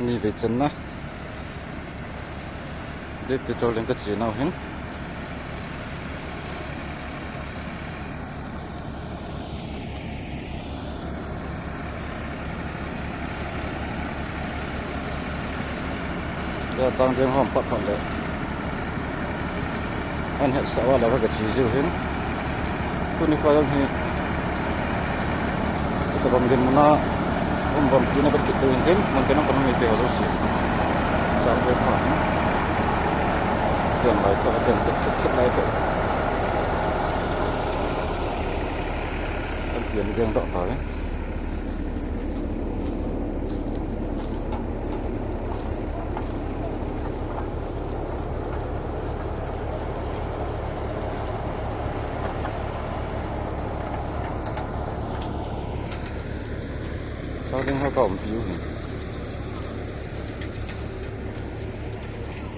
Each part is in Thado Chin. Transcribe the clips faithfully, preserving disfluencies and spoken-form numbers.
Ni vei channa. Dei petrol in ka che nau hin. Ka chang ding hom pat pat le. An het sa wa la ka che jiu hin. Tuni kha jong hi. Ka bang din muna. Um bang tina ka kit ding hin. Mun ka nang ka nang ite ho si. Chang ding kha. Tiang lai to, tiang chet chet chet lai to. Kan tiang ding dok ta. Chang ding ho ka um piu hin.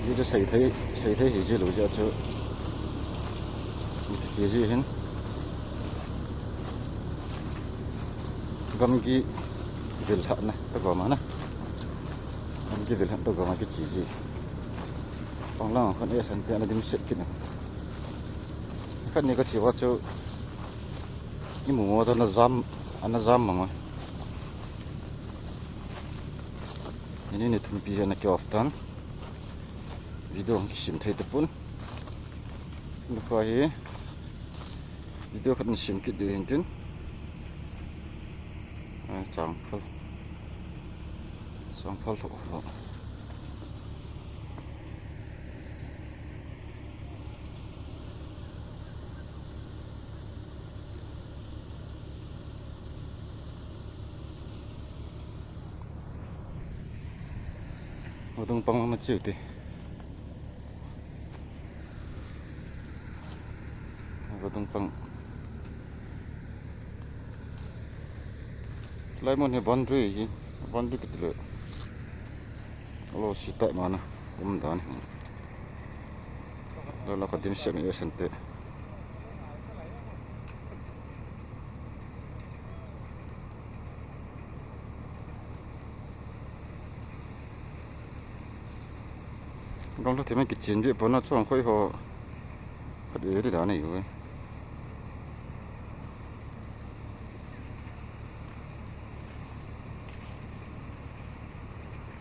Ji chu sei thei, sei thei hi ji lo ji chu. Ji ji hin. Gamgi vil lhah na, ta gama na. Gamgi vil lhah ta gama ki chi ji. Panglang khan e san te ana dim set kit na. Khat ni ka chi wa chu. Imu mo ta na jam, ana jam ma ma. Ini ni thum pi ana ki off tan. Video hong kisim thei tapon. Lukha hi. Video khat ni sim kit diu hin tin. Ah, chang phal. Chang phal tho. Vadung pang na chiu ti. Vadung pang. Lai mun hi boundary hi, boundary kiti le. Alo si ta mana, um dan hi. Lo la ka dim siam e san te. Gam lo thei man kichin di pona chong khoi ho. Khat e di dan e.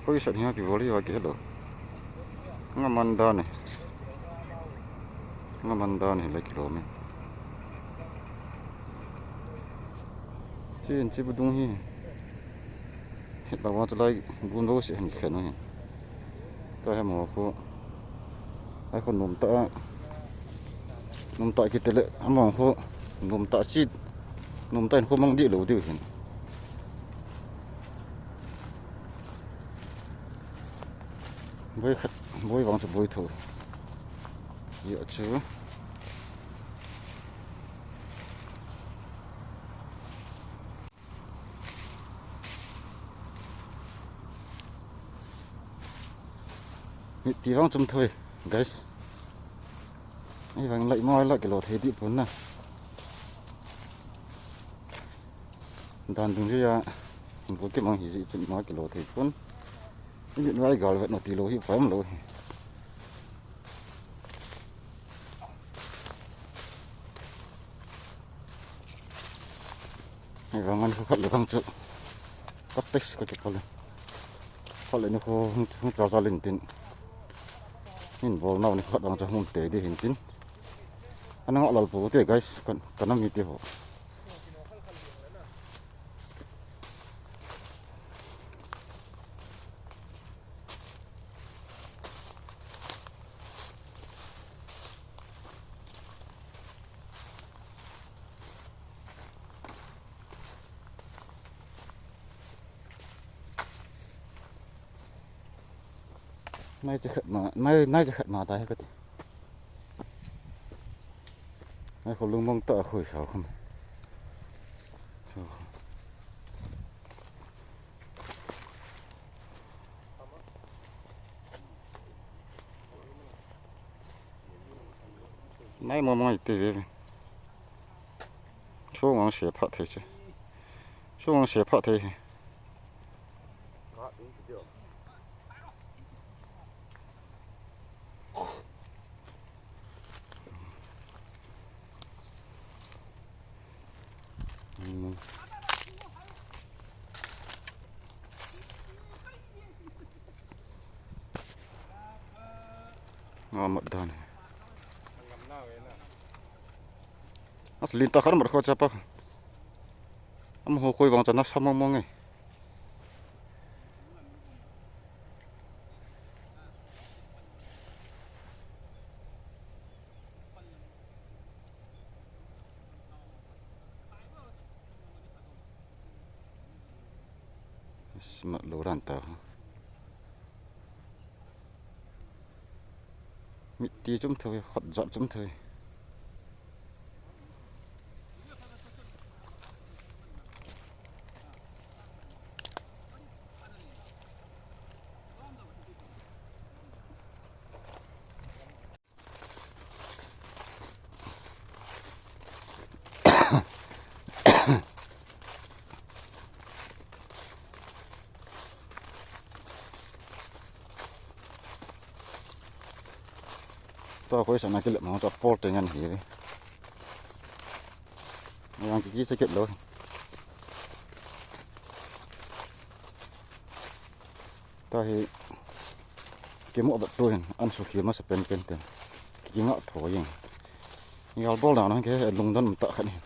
Khoi sat hi ki voli wa ki hello. Nga man dan e. Nga man dan e la ki lo me. Chin chi budung hi. Hit ba wa chalai gun lo se han khen hi. Ta he mo ko. Ai ko nom ta. Nom ta ki tele amo ko. Nom ta chi. Nom ta in ko mang di lo di hin. Boi khat, boi vang chu boi tho. Ye chu. Mit ti vang chum thoi, guys. Ei vang lai mo la kilo thei di pun na. Dan dung ya, bu ke mang hi ji chun ma kilo thei pun. Mit vai gal vet no ti lo hi pam lo hi. Ei vang an khu khat le vang chu. Ka pes ka ke kale. Khat le ni khu hung, hung cha cha lin tin. Hin bol nau ni khat vang cha hung te di hin tin. Ana nga lal pu te guys, kan, kan mi te ho. Nai che khat ma, nai, nai che khat ma ta he kati. Nai kho lung mong ta khoi sao kham. So. Nai mo mo te ve. Chu ngang se pha thei che. Chu ngang se pha thei. Amat dan. As linta khan mat kho chapa. Am ho koi vang chana samang mong e. Smat lo ran ta. Mit ti chum thoi, khot jat chum thoi. Tua koi sana kilep mo ta por te ngan hi. Yang ki ki che kit lo. Tahi kimu bat tu hin an su khi masa pen pen te. Ki nga tho yin. Ngal bol dan ke lungdon ta khat hin.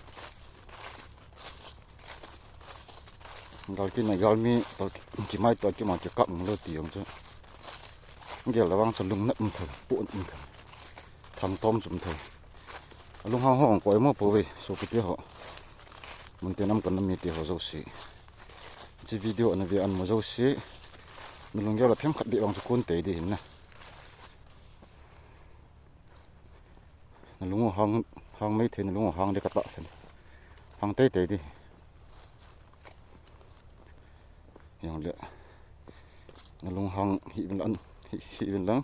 Gal ki na gal mi to ki mai to ki ma ki kap lo ti yong chu. Gel la wang chu lung nat um thoi, pu um thoi. Thang tom chum thoi. Lung hang hong koi mo po ve, so ki ti ho. Mun te nam kan mi ti ho zo si. Chi video na ve an mo zo si. Na lung gel la phem khat be wang chu kun te di hin na. Na lung hang hang mai the na lung hang de ka ta sen. Hang te te di. Yang le. Na lung hang hi vin lang, hi, hi vin lang.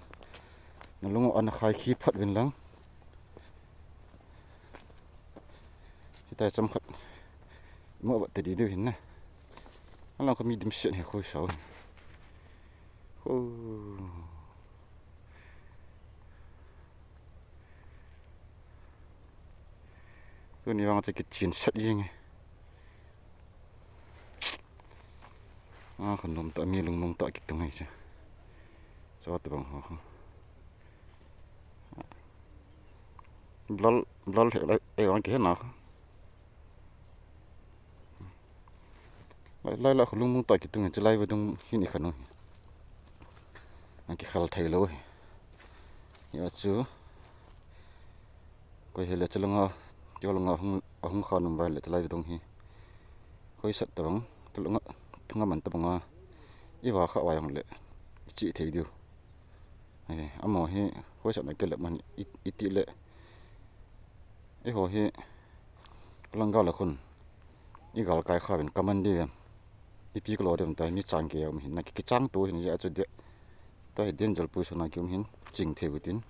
Na lung an khai khi phat vin lang. Hitai cham khat. Mo ba te di du hin na. Alang ko mi dim sian he khoi sao. Ho. Tuni vang chu kichin sat jing e. A, khan nom ta mi lung nung ta kitung e cha. Cha ta bang ho ho. Blal, blal he lai, e vang ki he na. Lai, lai la khulung mung ta kitung e, chulai vadung hin i khanu. An kikhal thei lo hi. Ya chu. Koi hele chulanga, chulanga hung, ahung khan um vai le chulai vadung hi. Koi sat tabang, chulanga, thunga man tabanga. I va kha vai ang le. I chi thei diu. Amo hi hoisat na kilep man i, i ti le. Eiho hi kalanga la khun i gal kai kha vin kaman di vem. I pi kalo dem tai mi chang ke um hin na ki, kichang tu hin ya chu de. Ta hi den jal pui sana ki um hin ching thei utin.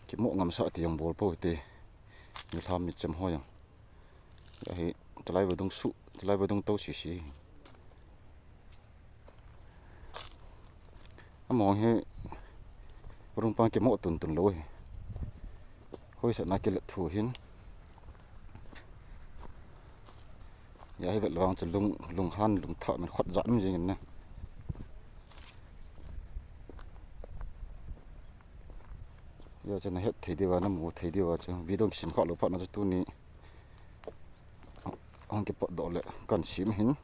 Kimo ngam sa ti ang bol po te. Mi tham mi chem ho yang. Ahi, chulai vadung su, chulai vadung to si si. Amo hi, rung pang kimo tun tun lo hi. Hoisat na kilet thu hin. Ya hi vet lo vang chu lung, lung han, lung tha, min khot jat min jing in na. Ya chu na het thei diu va, na mu thei diu va chu. Video kisim kha lo phat na chu tuni. Hong kipot doh le kan sim hin.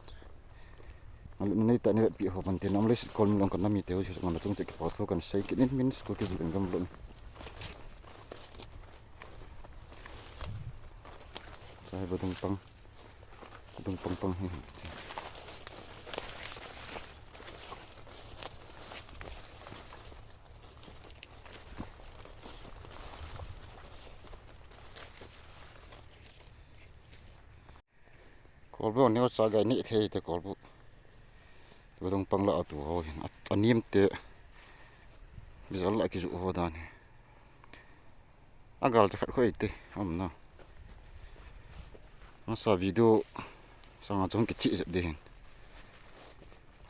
Ngal nei ta ni pi ho ban tin am le sit kol min long kan na mi te ho chu ngal chung te kipot ho kan sei kit in min school ki jin gam lo ni. Sai vadung pang. Vadung pang pang hi. Kolbu ni cha gai ni thei te kolbu. Vadung pang la atu ho hin. A, anim te. Bizal la ki ju ho dan hi. Agal te khat khoi te. Am na. Masa video sanga chung kichi jep de hin.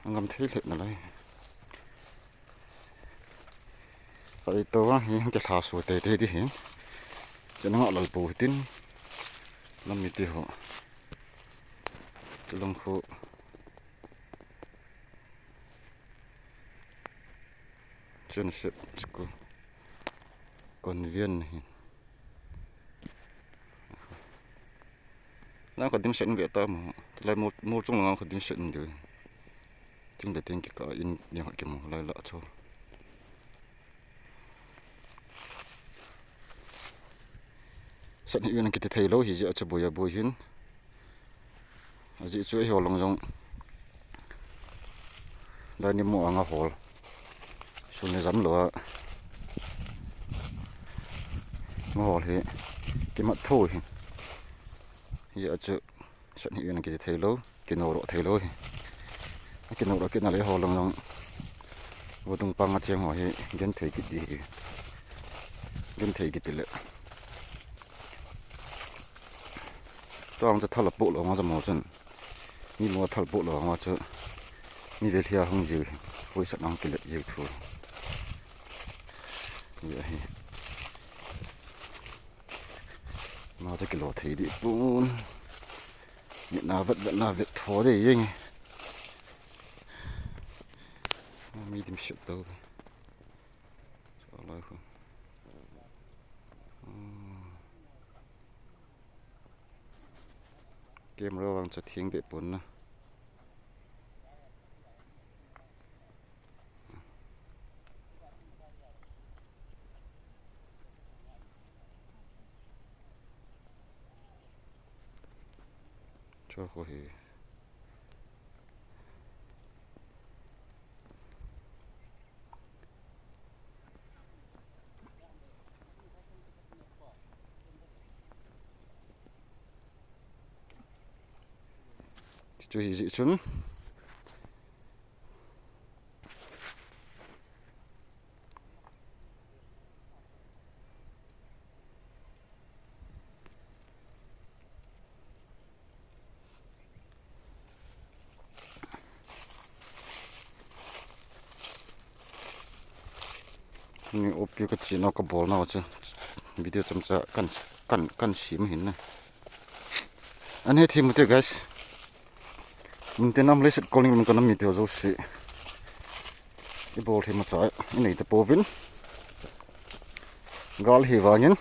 Angam thei lhep na lai. Pai to va hi ke lha su te te di hin. Chena nga lal pu tin. Lam mi ti ho. Chulong khu. Chun se chu ko convent hin. Lang kho dimset in ve ta mo. Lai mo mo chung lang kho dimset in diu. Ting le ting kikah in ni ho kimu lai la chu. Sat hi un kiti thei lou hi jeh a chu boi a boi hin. Ajeh chu eiho lang jong lai ni mo anga hol. Sun le jam lou a. Nga hol hi kimat tho hi. Hijeh a chu sat hi un kiti thei lou. Kino ro thei lou hi. Kino ro kina le ho lang lang. Vadung panga theng ho hi gen thei kit di hi. Gen thei kit le. Tang ta thala po lo nga mo chun. Ni mo thal po lo nga chu. Ni le thia hung ji. Hoi sat nang kile ji thu. Ni hi. Ma ta kilo thei di pun. Ni na vet vet na vet tho de yeng. Mi dim shit tau. Sa lai khu. Camera vang cha thiang be pon na. Cho ho hi. Chu hi ji chun. Ni opi ka china ka bol na chu video chomcha kan kan kan sim hin na. An he thi mu te guys. Mun te nam le set calling mun ka nam mi te jo si. I bol the ma cha i nei ta povin. Gal hi vangin.